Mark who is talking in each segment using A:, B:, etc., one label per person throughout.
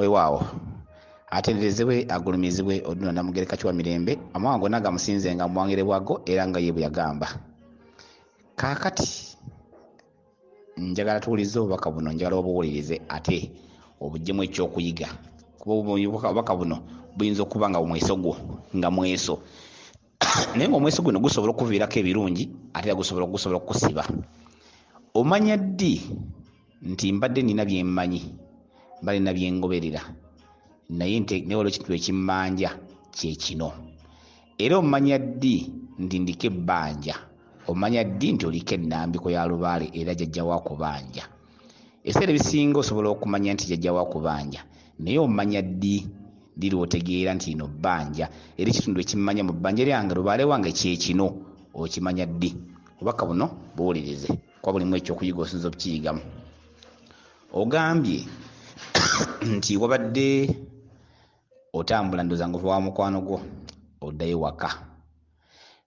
A: Weewaawo, atenderezebwe agulumizibwe Oduna Namugereka Kiwa Mirembe, amawanga gonna gamusinze nga muwangire bwago era nga ye bwe yagamba. Kaakati njagala tuwulirize obubaka buno, njagala obuwulirize ate obuggyemu ekyokuyiga, kuba obubaka buno buyinza okuba nga mweso gwo, nga mweso, naye ng'omweso guno gusobola okuviirako ebirungi ate era gusobola okukusiba. Omanya ddi nti mbadde nina bye mmanyi, mbadde nina bye ngoberera, naye waliwo ekintu ekimmanja kye kino. Era omanya ddi nti ndiko ebbanja, omanya ddi nti oliko ennambiko ya lubaale era jjajja wa kubanja. Ebiseera ebisinga osobola okumanya nti jjajja wa kubanja, naye omanya ddi ddi lw'otegeera nti lino bbanja, era ekitundu ekimmanya mu bbanja lyange lubaale wange kye kino, okimanya ddi? Obubaka buno buwulirize kuba bulimu ekyokuyiga osinza okukiyigamu. Ogambye nti wabadde otambula ndowooza ng'ova wa mukwano gwo oddayo waka.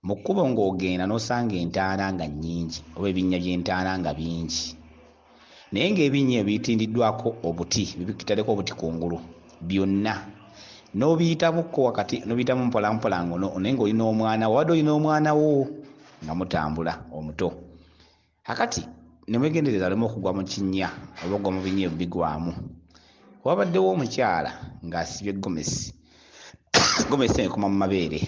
A: Mu kkubo ng'ogenda n'osanga entaana nga nnyingi oba ebinnya by'entaana nga bingi, naye ng'ebinnya ebyo bitindiddwako obuti, bitaddeko obuti kungulu byonna, n'obiyitamuko wakati, n'obiyitamu mpola mpola naye ng'oli n'omwana wo, wabadde oli n'omwana wo nga mutambula omuto. Kakati ne mwegendereza aleme okugwa mu kinnya oba okugwa mu binnya ebyo bigwamu. Wabaddewo omukyala ng'asibye gomesi, gomesi ekoma mu mabeere.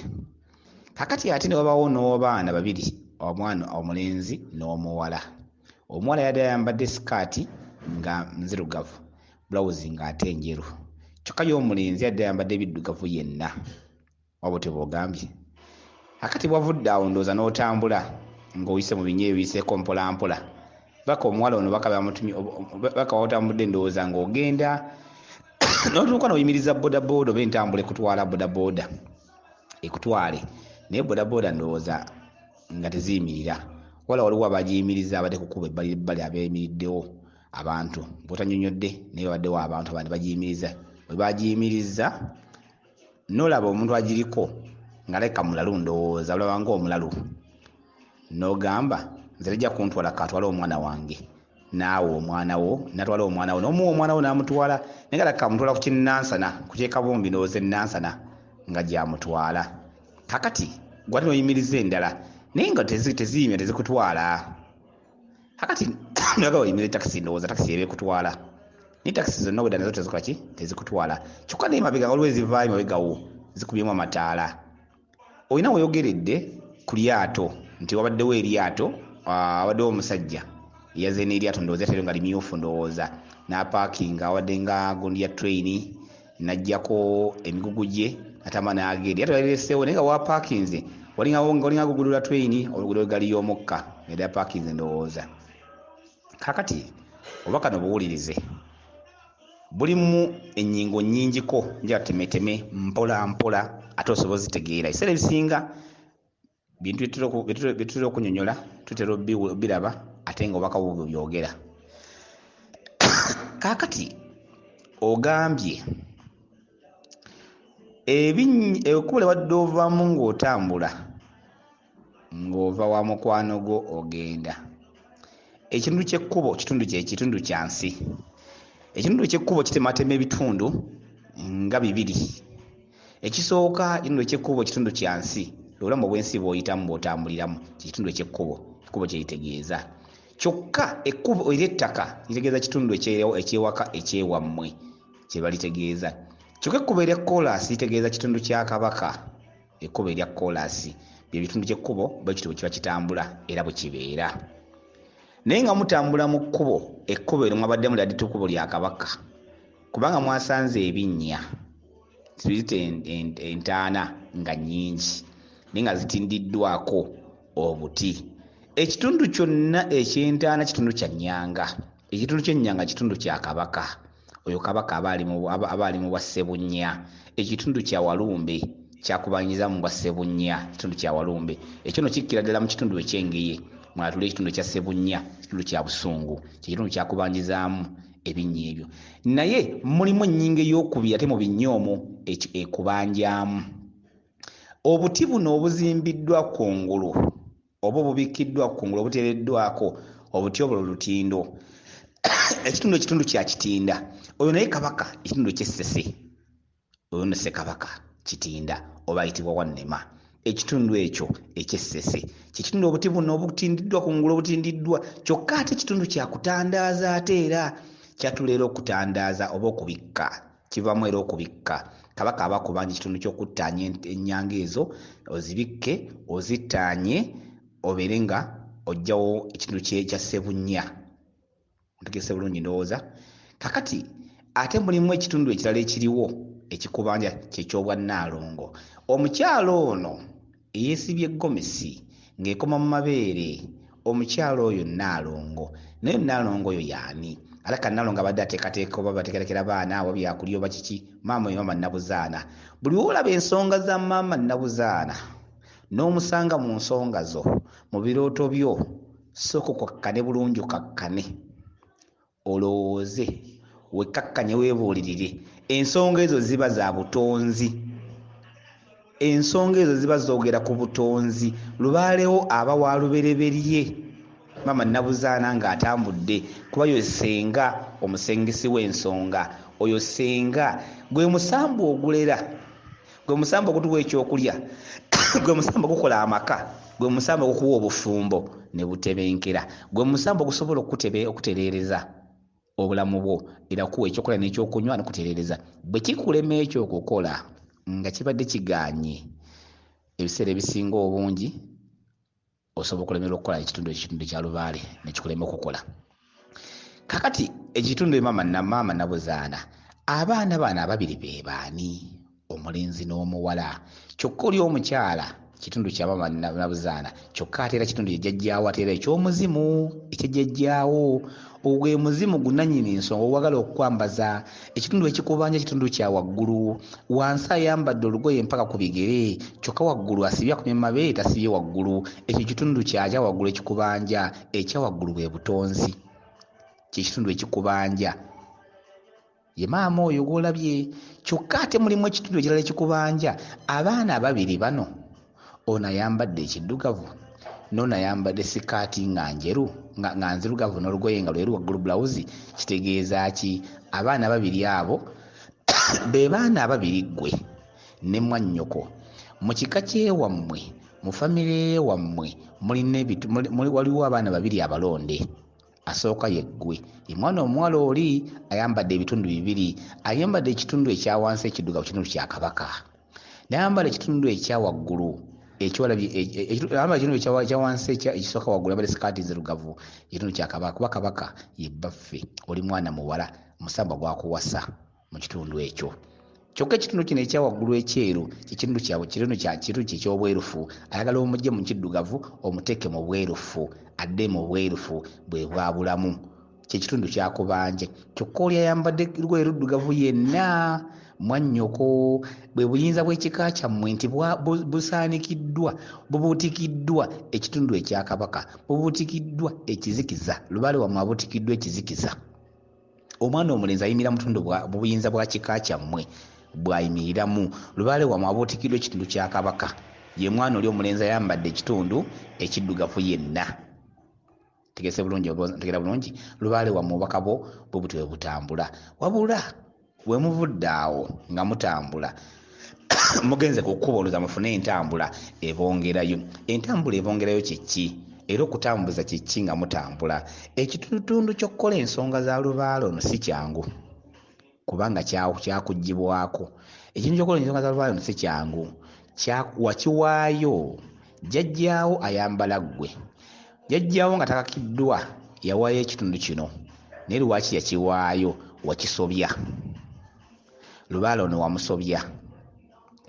A: Kakati ate ne wabaawo n'abaana babiri, omwana omulenzi n'omuwala. Omuwala yadde ayambadde sikaati nga nzirugavu, bulawuzi ng'ate njeru. Kyokka ye omulenzi yadde ayambadde ebiddugavu yenna. Wabwe tebwogambye. Kakati bwavudde awo ndowooza n'otambula ng'oyise mu binnya ebyo biyiseeko mpola mpola. Baka omuwala ono baka bamutumye, baka w'otambudde ndowooza ng'ogenda n'otuuka n'oyimiriza bodaboda oba entambula ekutwala bodaboda ekutwale, naye bodaboda ndowooza nga teziyimirira. Wala waliwo abagiyimiriza abadde ku kkubo ebbali ebbali abeeyimiriddewo abantu b'otannyonnyodde, naye babaddewo abantu abandi bagiyimiriza. Bwe bagiyimiriza n'olaba omuntu agiriko ng'alabika mulalu, ndowooza olaba ng'omulalu, n'ogamba nze tajja kuntwala, k'atwale omwana wange. Naawe omwana wo n'atwala omwana wo, n'omuwa omwana wo n'amutwala, naye nga alabika amutwala ku kinnansana, ku ky'ekabumbi ndowooza ennansana nga gy'amutwala. Kaakati ggwe ate n'oyimiriza endala naye nga teziyimira, tezikutwala. Kakati n'oyagala oyimirize takisi, ndowooza takisi eba ekutwala, naye takisi zonna obwedda nazo tezikola ki, tezikutwala. Kyokka naye mabega waliwo ezivaayo mabega wo zikubyemu amataala. Olina weeyogeredde ku lyato nti wabaddewo eryato, wabaddewo omusajja eyazze n'eryato ndowooza eryato nga limyufu ndowooza, n'apaakinga awadde nga gundi ya train, n'aggyako emigugu gye n'atambula n'agenda. Eryato yalireseewo naye nga w'apaakinze walinga oluguudo lwa train, oluguudo lw'eggaali y'omukka yali apaakinze ndowooza. Kaakati obubaka no buwulirize, bulimu ennyingo nnyingiko, njagala tutemeeteme mpola mpola ate osobola ozitegeera. Ebiseera ebisinga bintu bye tutera okunnyonnyola tutera obiraba ate ng'obubaka bwo bwe byogera. Kaakati ogambye ekkubo lye wadde ovaamu ng'otambula ng'ova wa mukwano gwo ogenda. Ekitundu ky'ekkubo kitundu kye kitundu kya nsi. Ekitundu ky'ekkubo kitematema ebitundu nga bibiri. Ekisooka, ekitundu eky'ekkubo kitundu kya nsi, obulamu obw'ensi bw'oyitamu bw'otambuliramu kye kitundu eky'ekkubo, ekkubo kye litegeeza. Kyokka ekkubo ery'ettaka litegeeza kitundu eky'ewaka ekyewammwe kye balitegeeza. Kyokka ekkubo erya kkoolaasi litegeeza kitundu kya Kabaka. Ekkubo erya kkoolaasi bye bitundu ky'ekkubo bwe kityo bwe kiba kitambula era bwe kibeera. Naye nga mutambula mu kkubo, ekkubo eryo mwabaddemu lyadde kkubo lya Kabaka, kubanga mwasanze ebinnya tuziyite entaana nga nnyingi naye nga zitindiddwako obuti. Ekitundu kyonna eky'entaana kitundu kya nnyanga. Ekitundu ky'ennyanga kitundu kya Kabaka. Oyo Kabaka aba ali mu bwa Ssebunnya. Ekitundu kya Walumbe kyakubanyiza mu bwa Ssebunnya, kitundu kya Walumbe. Ekyo nno kikkira ddala mu kitundu eky'Engeye mwatula ekitundu ekya Ssebunnya, kitundu kya Busungu, kye kitundu kyakubangizaamu ebinnya ebyo. Naye mulimu ennyingo ey'okubiri ate mu binnya omwo ekubanjaamu. Obuti buno obuzimbiddwa kungulu oba obubikkiddwa kungulu obuteereddwako obuti obwo lutindo. Ekitundu ekitundu kya Kitinda, oyo naye kabaka, ekitundu eky'Essese, oyo nno Ssekabaka Kitinda oba ayitibwa Wannema. Ekitundu ekyo eky'Essese kyekitundu obuti buno obutindiddwa ku ngulu obutindiddwa, kyokka ate ekitundu kya kutandaaza, ate era kyatuleera okutandaaza oba okubikka, kivamu era okubikka. Kabaka aba akubanja ekitundu ky'okuttaanya ennyanga ezo ozibikke, ozittaanye, obeere nga ojjawo ekitundu kya Ssebunnya. Ntegese bulungi ndowooza. Kakati ate mulimu ekitundu ekirala ekiriwo ekikubanja, kyekyobwa Nnaalongo. Omukyalo ono eyeesibye gomesi ng'ekoma mu mabeere, omukyalo oyo Nnaalongo. Naye Nnaalongo oyo y'ani? Alaka Nnaalongo abadde ateekateeka oba bateekateekera baana oba byakulya oba kiki. Maama oyo maama Nabuzaana. Buli lw'olaba ensonga za maama Nabuzaana n'omusanga mu nsonga zo mu birooto byo, sooka okakkane bulungi, okakkane olowooze, wekkakkanye, weebuulirire. Ensonga ezo ziba za butonzi, ensonga ezo ziba zoogera ku butonzi. Lubaalewo aba wa lubereberye maama Nabuzaana ng'atambudde, kuba yo ssenga omusengesi w'ensonga. Oyo ssenga gwe musambu ogulera, gwe musambu ogutuwa ekyokulya, gwe musambu ogukola amaka, gwe musambu ogukuwa obufumbo ne butebenkera, gwe musambu ogusobola okutereereza obulamu bwo, era kuwa ekyokulya n'ekyokunywa n'okutereereza. Bwe kikulema ekyo okukola nga kibadde kigaanye, ebiseera ebisinga obungi osobola okulemerwa okukola ekitundu ekitundu kya lubaale nekikulema okukola. Kakati ekitundu maama Nabuzaana, abaana bano ababiri be baani? Omulenzi n'omuwala. Kyokka oli omukyala kitundu kya maama Nabuzaana, kyokka ate era kitundu kyejjajjaawo, ate era ekyomuzimu ekyejjajjaawo. Ogwo muzimu gunannyini nsonga ogwagala okukwambaza ekitundu ekikubanja, kitundu kya waggulu. Wansi ayambadde olugoye mpaka ku bigere, kyokka waggulu asibye akumye mu mabeere, tasibye waggulu. Ekyo kitundu kyakya waggulu ekikubanja. Ekya waggulu bwe butonzi, kyekitundu ekikubanja ye maama oyo gw'olabye. Kyokka ate mulimu ekitundu ekirala ekikubanja, abaana ababiri bano, ono ayambadde ekiddugavu n'ono ayambadde sikaati nga njeru nga nzirugavu n'olugoye nga lweru waggulu bulawuzi. Kitegeeza ki? Abaana babiri abo be baana ababiri ggwe ne mwannyoko mu kika kyewammwe, mu famire yewammwe mulina waliwo abaana babiri abalonde. Asooka ye ggwe, ye mwana omuwala oli ayambadde ebitundu bibiri, ayambadde ekitundu ekya wansi ekiddugavu, kitundu kya kabaka, n'ayambala ekitundu ekya waggulu ayambala ekitundu ekya wansi ekisooka waggulu, ayambadde sikaati nzirugavu, ekitundu kya kabaka, kuba kabaka ye bbaffe. Oli mwana muwala, musamba gwakuwasa mu kitundu ekyo. Kyokka ekitundu kino ekya waggulu ekyeru kitundu kitundu eky'obwerufu, ayagala omugye mu kiddugavu omuteeke mu bwerufu, adde mu bwerufu bwe bwa bulamu, kyekitundu kyakubanje. Kyokka oli ayambadde lugoye luddugavu yenna mwannyoko, bwe buyinza bw'ekika kyammwe nti busaanikiddwa, bubuutikiddwa ekitundu ekya kabaka, bubuutikiddwa ekizikiza. Lubaale wammwe abuutikiddwa ekizikiza. Omwana omulenzi ayimirira mu tundu mu buyinza bwa kika kyammwe bw'ayimiriramu. Lubaale wammwe abuutikiddwa ekitundu kya kabaka, ye mwana oli omulenzi ayambadde ekitundu ekiddugavu yenna. Tegese bulungi, ntegera bulungi. Lubaale wammwe obubaka bwo bwe butyo bwe butambula. Wabula we muvudde awo nga mutambula mugenze ku kkubo, olowooza mufune entambula ebongerayo. Entambula ebongerayo kye ki? Era okutambuza kye ki nga mutambula? Ekitundutundu ky'okukola ensonga za lubaale ono si kyangu, kubanga kyakuggyibwako. Ekintu ky'okukola ensonga za lubaale ono si kyangu, wakiwaayo jjajjaawo ayambala ggwe. Jjajjaawo nga takakiddwa yawaayo ekitundu kino, naye lwaki yakiwaayo? Wakisobya. Lubaale ono wamusobya,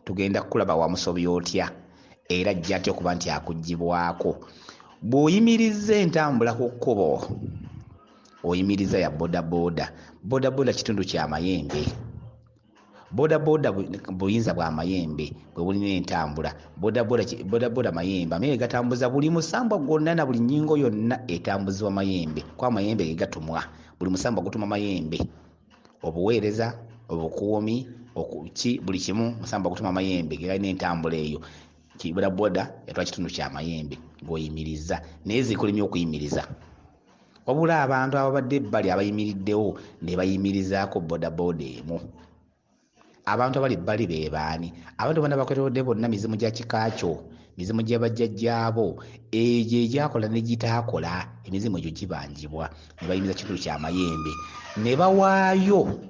A: tugenda kukulaba wamusobya otya, era ajja atya okuba nti akuggyibwako. Bw'oyimiriza entambula ku kkubo, oyimiriza ya bodaboda. Bodaboda kitundu kya mayembe. Bodaboda buyinza bwa mayembe bwe bulina entambula. Bodaboda mayembe, amayembe gatambuza buli musambwa gwonna na buli nnyingo yonna etambuzibwa mayembe, kuba amayembe ge gatumwa. Buli musambwa gutuma mayembe, obuweereza, obukuumi, buli kimu musambwa gutuma mayembe ge galina entambula eyo. Bodaboda yatwala kitundu kya mayembe gw'oyimiriza, naye zikulemye okuyimiriza. Wabula abantu ababadde ebbali abayimiriddewo ne bayimirizaako bodaboda emu. Abantu abali ebbali be baani? Abantu bonna bakwetoolodde bonna mizimu gya kika kyo, mizimu gya bajjajjaabo, egyo egyakola ne gitaakola, emizimu egyo gibanjibwa ne bayimiriza kitundu kya mayembe ne bawaayo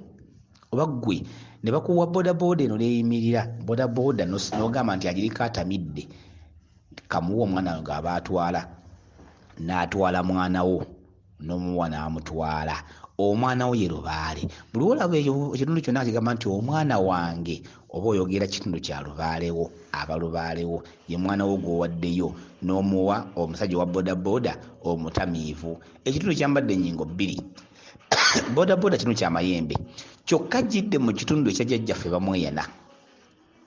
A: oba ggwe ne bakuwa bodaboda eno n'eyimirira bodaboda n'ogamba nti agiriko atamidde kamuwe omwana wange aba atwala n'atwala mwana wo n'omuwa n'amutwala omwana wo ye lubaale. Buli lw'olaba ekitundu kyonna kigamba nti omwana wange oba oyogera kitundu kya lubaale wo, aba lubaale wo ye mwana wo gw'owaddeyo n'omuwa omusajja owa bodaboda omutamiivu. Ekitundu kyambadde ennyingo bbiri. Bodaboda kitundu kya mayembe kyokka ajjidde mu kitundu ekya jjajjaffe Bamweyana,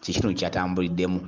A: kye kitundu ky'atambuliddemu.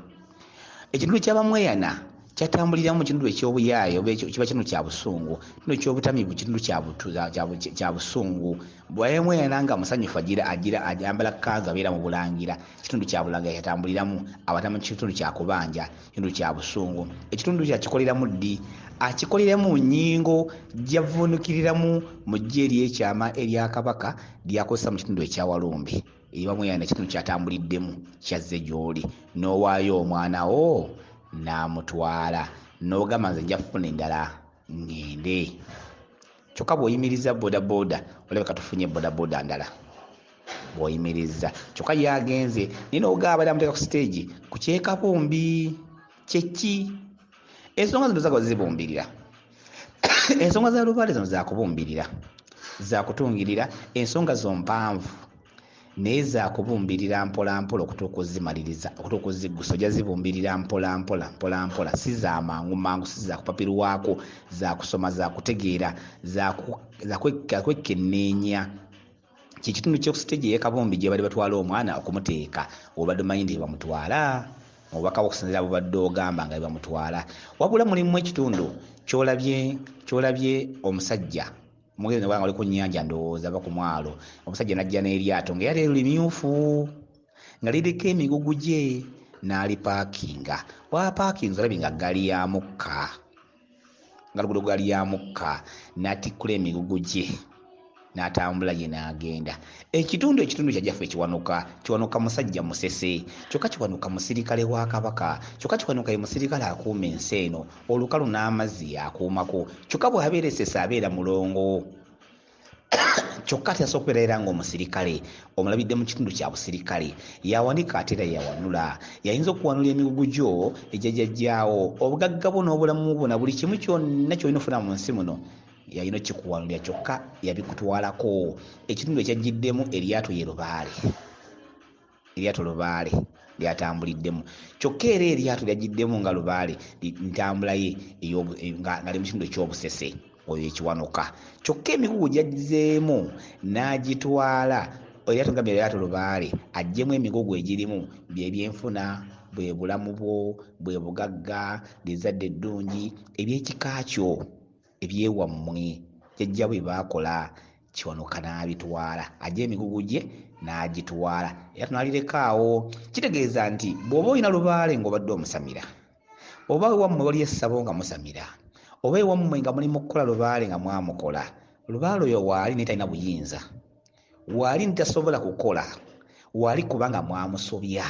A: Ekitundu kya Bamweyana kyatambuliramu mu kitundu eky'obuyaaye oba kiba kitundu kya busungu, kitundu eky'obutamiivu kitundu kya busungu. Bw'Bamweyana nga musanyufu agira agira ayambala kkanzu abeera mu Bulangira, kitundu kya Bulangira kyatambuliramu, abata mu kitundu kya kubanja, kitundu kya busungu. Ekitundu kyo akikoleramu ddi? Akikoleramu mu nnyingo gy'avvuunukiriramu mu ggye ery'ekyama erya Kabaka ly'akozesa mu kitundu ekya Walumbe. Eri Bamweyana ekitundu ky'atambuliddemu ky'azze gy'oli n'owaayo omwana wo n'amutwala n'ogamba nze nja kufuna endala ŋŋende. Kyokka bw'oyimiriza bodaboda olabika tufunye bodaboda ndala bw'oyimirizza kyokka ye agenze naye n'ogamba abadde amuteeka ku siteegi ku ky'e Kabumbi kye ki? Ensonga zino zaagala zibumbirira. Ensonga za lubaale zino za kubumbirira, za kutungirira. Ensonga zo mpanvu naye za kubumbirira mpola mpola okutuuka ozimaliriza, okutuuka oziggusa. Ojja zibumbirira mpola mpola mpola mpola, si za mangu mangu, si za kupapirwako, za kusoma, za kutegeera, za kwekkenneenya. Kye kitundu ky'oku siteegi ey'e Kabumbi gye bali batwala omwana okumuteeka, obadde omanyi nti bamutwala obubaka bw'okusinziira bubadde ogamba nga bamutwala. Wabula mulimu ekitundu ky'olabye ky'olabye omusajja mugezi nga oli ku nnyanja ndowooza aba ku mwalo, omusajja n'ajja n'eryato nga era lyeru limyufu nga liriko emigugu gye n'alipaakinga. Bw'apaakinze olabye nga ggaali ya mukka, nga luguudo ggaali ya mukka n'atikkula emigugu gye n'atambula ye n'agenda. Ekitundu ekitundu kya Jjaffe Kiwanuka, Kiwanuka musajja musese, kyokka Kiwanuka musirikale wa Kabaka, kyokka Kiwanuka ye musirikale akuuma ensi eno, olukalu n'amazzi y'akuumako, kyokka bw'abeera e Ssese abeera mulongo. Kyokka ate asobola okubeera era ng'omusirikale, omulabidde mu kitundu kya busirikale, y'awanika ate era y'awanula. Y'ayinza okuwanula emigugu gyo egya jjajjaawo, obugagga bwo n'obulamu bwo na buli kimu kyonna ky'olina okufuna mu nsi muno. Yalina okukikuwanulira kyokka yabikutwalako. Ekitundu ekyajjiddemu eryato ye Lubaale. Eryato Lubaale lyatambuliddemu kyokka era eryato lyajjiddemu nga Lubaale ntambula ye nga ali mu kitundu eky'Obusese oyo ekiwanuka kyokka emigugu gyazzeemu n'agitwala eryato nga eryato Lubaale aggyemu emigugu egirimu bye byenfuna bwe bulamu bwo bwe bugagga ly'ezzadde eddungi eby'ekika kyo. Ebyewammwe jjajja bwe baakola Kiwanuka n'abitwala, aggya emigugu gye n'agitwala era tunalireka awo. Kitegeeza nti bw'oba olina lubaale ng'obadde omusamira, oba ewammwe waliyo essabo nga musamira, oba ewammwe nga muli mu kukola lubaale nga mwamukola, lubaale oyo waali naye talina buyinza, waali nti tasobola kukola, waali kubanga mwamusobya.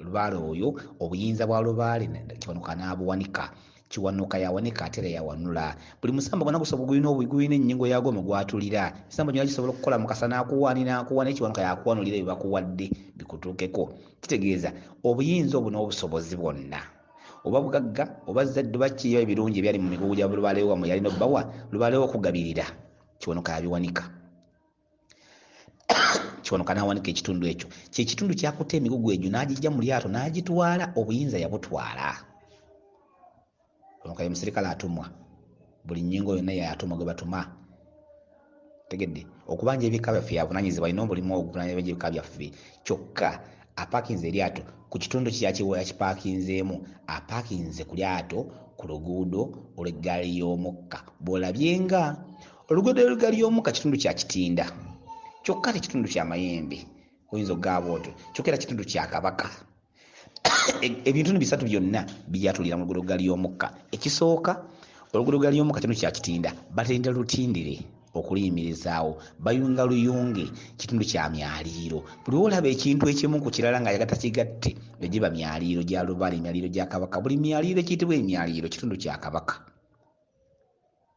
A: Lubaale oyo obuyinza bwa lubaale Kiwanuka n'abuwanika. Kiwanuka y'awanika ate era y'awanula. Buli musambwa gwonna gusobola gulina gulina ennyingo yaagwo mwe gwatulira. Emisambwa gyonna gisobola okukola Mukasa n'akuwa ani n'akuwa naye Kiwanuka y'akuwanulira bye bakuwadde bikutuukeko. Kitegeeza obuyinza obwo n'obusobozi bwonna oba bugagga oba zzadde oba ki oba ebirungi ebyali mu migugu gya lubaale wammwe yalina obbawa, lubaale we okugabirira Kiwanuka y'abiwanika. Kiwanuka n'awanika ekitundu ekyo. Kye kitundu ky'akutte emigugu egyo n'agijja mu lyato n'agitwala, obuyinza yabutwala. Kiwanuka ye musirikale atumwa. Buli nnyingo yonna y'atumwa gwe batuma. Tegedde okubanja ebika byaffe y'avunaanyizibwa, alina omulimu oguvunanyizibwa ebika byaffe. Kyokka apaakinze eryato ku kitundu kye yakipaakinzeemu, apaakinze ku lyato ku luguudo olw'eggaali y'omukka. Bw'olabye nga oluguudo lw'eggaali y'omukka kitundu kya Kitinda kyokka ate kitundu kya Mayembe, oyinza okugamba otyo, kyokka era kitundu kya Kabaka. Ebintu bisatu byonna byatulira mu luguudo lw'eggaali y'omukka. Ekisooka, Oluguudo lw'eggaali y'omukka kitundu kya Kitinda, batinda lutindire okuluyimirizaawo, bayunga luyunge, kitundu kya myaliiro. Buli lw'olaba ekintu ekimu ku kirala ng'ayagala takigatte, egyo giba myaliiro gya lubaale, emyaliiro gya Kabaka. Buli myaliiro egiyitibwa emyaliiro kitundu kya Kabaka.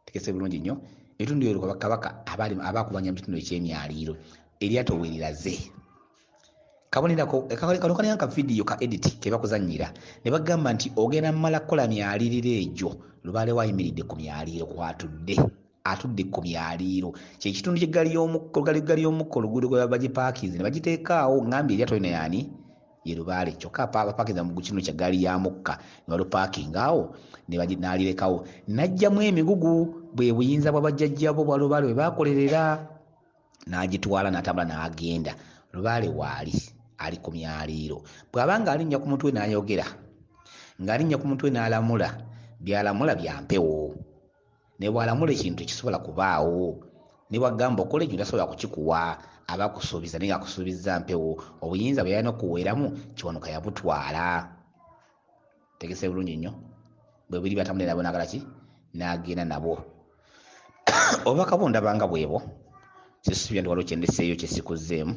A: Tegese bulungi nnyo ebitundu ebyo Kabaka aba akubanya mu kitundu eky'emyaliiro, eryato we liraze. Kabonero kano kalina ka vidiyo ka edit ke bakuzannyira ne bagamba nti ogenda mmala kukola myaliiriro egyo. Lubaale we ayimiridde ku myaliiro kw'atudde, atudde ku myaliiro kye kitundu ky'eggaali y'omukka, olugaali y'omukka oluguudo gwe bagipaakinze ne bagiteeka awo. Ŋŋambye eryato lino y'ani? Ye Lubaale. Kyokka bapaakinze mu kitundu kya ggaali ya mukka ne balupaakinga awo ne n'alirekawo n'aggyamu emigugu. Bwe buyinza bwa bajjajjabo bwa Lubaale bwe baakolerera n'agitwala n'atambula n'agenda. Lubaale waali ali ku myaliiro. Bw'aba ng'alinnya ku mutwe n'ayogera, ng'alinnya ku mutwe n'alamula, by'alamula bya mpewo. Ne bw'alamula ekintu tekisobola kubaawo. Ne bw'agamba okola ekyo tasobola kukikuwa, aba akusuubiza naye ng'akusuubizza mpewo. Obuyinza bwe yalina okuweeramu Kiwanuka yabutwala. Tegese bulungi nnyo. Bwe buli batambulira nabo n'akola ki? N'agenda nabo. Obubaka bwo ndaba nga bwebwo. Sisuubira nti waliwo kye ndeseeyo kye sikuzzeemu.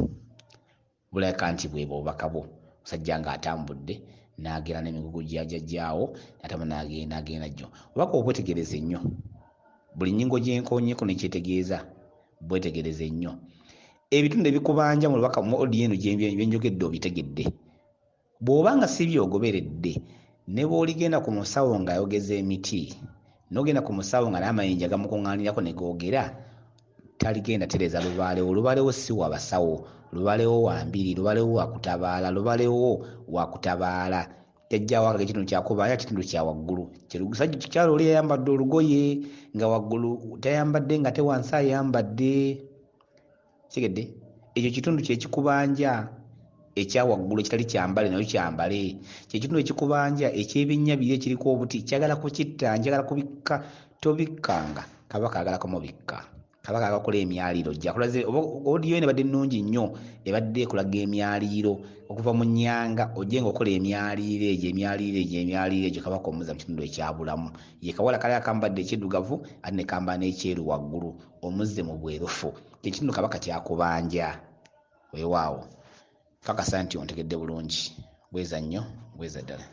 A: Bulabika nti bwebwo obubaka bwo. Omusajja ng'atambudde n'agenda n'emigugu gya jjajjaawo n'atambula n'agenda agenda gyo. Obubaka obwo bwetegereze nnyo. Buli nnyingo gye nkoonyeeko ne kyetegeeza bwetegereze nnyo. Ebitundu ebikubanja mu bubaka mu audio eno gye njogedde obitegedde. Bw'oba nga si by'ogoberedde, ne bw'oligenda ku musawo ng'ayogeza emiti, n'ogenda ku musawo nga n'amayinja gamukuŋŋaanirako ne googera, taligenda tereeza lubaale wo. Lubaale wo si wa basawo, lubaale wo wa mbiri, lubaale wo wa kutabaala, lubaale wo wa kutabaala. Jjajjaawo akaga ekitundu kya kubaya, kitundu kya waggulu. Kikyala oli yayambadde olugoye nga waggulu tayambadde ng'ate wansi ayambadde. Kitegedde? Ekyo kitundu kye kikubanja ekya waggulu ekitali kyambale nayo kyambale. Kye kitundu ekikubanja eky'ebinnya biri ekiriko obuti kyagala kukitta, njagala kubikka. Tobikkanga. Kabaka ayagala kumubikka. Kabaka ayagala kukola emyaliiro gye. Akulaze odiyo eno ebadde nnungi nnyo, ebadde ekulaga emyaliiro okuva mu nnyanga ojje ng'okola emyaliiro egyo, emyaliiro egyo, emyaliiro egyo. Kabaka omuzza mu kitundu ekya bulamu. Ye kawala kali akambadde ekiddugavu ate ne kambala n'ekyeru waggulu, omuzze mu bwerufu. Kye kitundu Kabaka ky'akubanja. Weewaawo. Nkakasa nti ontegedde bulungi. Bweza nnyo, bweza ddala.